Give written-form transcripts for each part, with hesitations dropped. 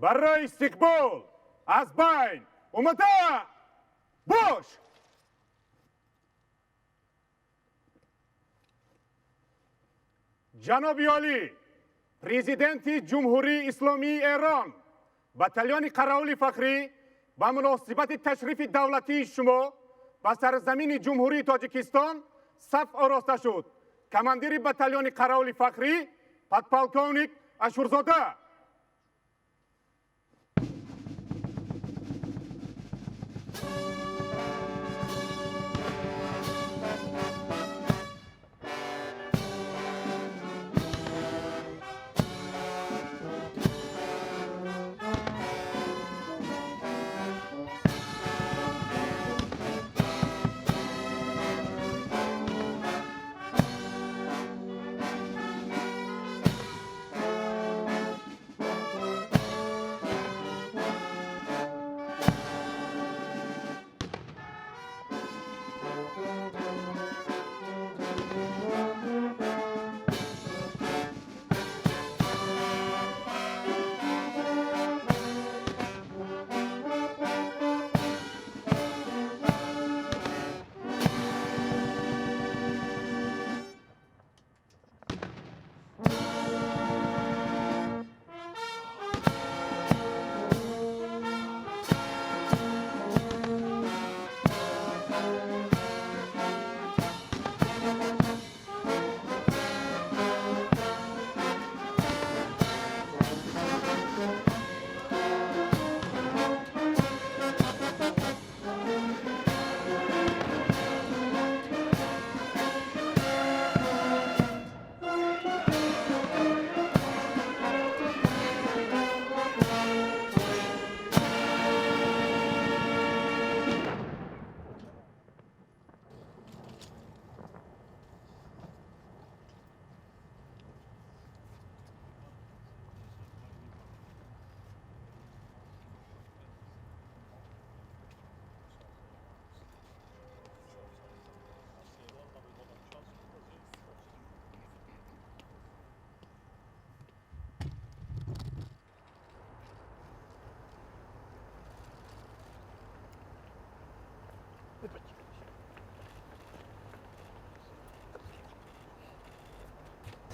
Барои истиқбол аз байн омода бош! Ҷаноби олӣ, президенти Ҷумҳурии Исломии Эрон, батальони қараулӣ фахрӣ ба муносибати ташрифи давлатии шумо ба сарзамини Ҷумҳурии Тоҷикистон саф ороста шуд. Командири батальони қараулӣ фахрӣ подполковник Ашурзода.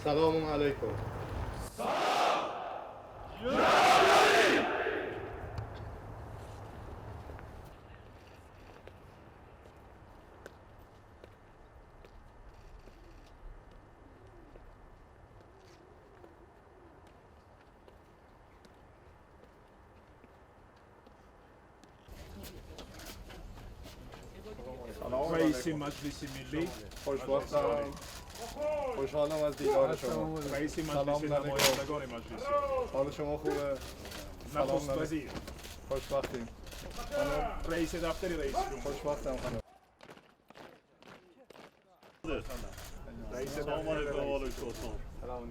سلام علیکم. رئیس مجلس ملی، خوشبختم، خوشحالم از دیدار شما. رئیس مجلس نمایندگان مجلس، حال شما خوبه؟ نخست وزیر، خوشبختیم. رئیس دفتر رئیس جمهور، خوشبختم خانم. رئیس سلام علیکم. سلام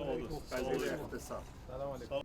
علیکم. وزیر اقتصاد. سلام علیکم.